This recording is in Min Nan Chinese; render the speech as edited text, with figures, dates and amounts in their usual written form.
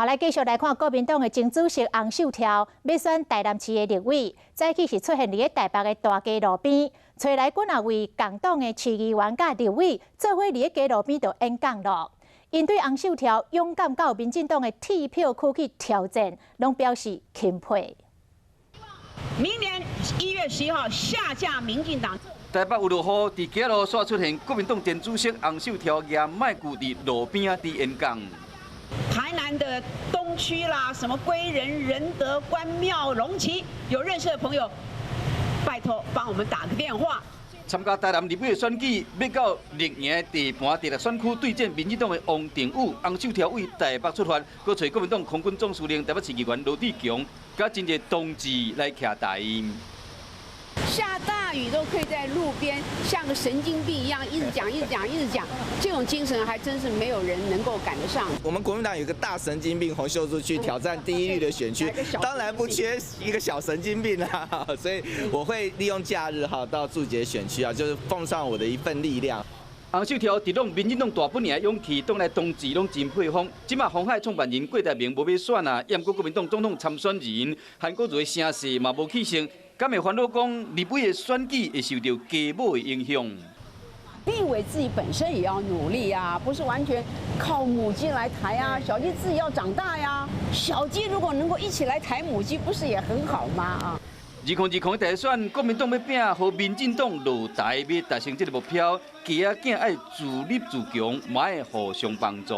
好，來繼續來看國民黨的前主席洪秀柱欲選台南市的立委，早起是出現佇咧台北的大街路邊，揣來幾若位共黨的市議員佮立委，做伙佇咧街路邊就演講囉。𪜶對洪秀柱勇敢到民進黨的鐵票區去挑戰，攏表示欽佩。明年1月11號下架民進黨。台北有落雨，佇街路煞出現國民黨前主席洪秀柱舉麥具佇路邊仔佇演講。台南的東區啦，什麼歸仁、仁德、關廟、龍崎，有認識的朋友，拜託幫我們打個電話。參加台南立委的選舉，欲到綠營的地盤第六選區對戰民進黨的王定宇、洪秀柱對台北出發，閣揣國民黨空軍總司令、台北市議員羅智強，佮真濟同志來徛台。下大雨都可以在路邊像個神經病一樣一直講、一直講、一直講，這種精神還真是沒有人能夠趕得上。我們國民黨有個大神經病洪秀柱去挑戰第一綠的選區，當然不缺一個小神經病啦。所以我會利用假日哈到住捷選區啊，就是奉上我的一份力量。洪秀柱抵擋民進黨大本營的勇氣，當來同志攏真佩服。這馬鴻海創辦人郭台銘無欲選啊，毋過國民黨總統參選人韓國瑜的聲勢嘛無起勢。敢會煩惱講立委的選舉會受著雞母的影響？立委自己本身也要努力啊，不是完全靠母雞來抬啊，小雞自己要長大呀。小雞如果能夠一起來抬母雞，不是也很好嗎？啊！2020大選，國民黨欲拼予民進黨落台，欲達成這个目標，雞仔囝愛自立自強，嘛愛互相幫助。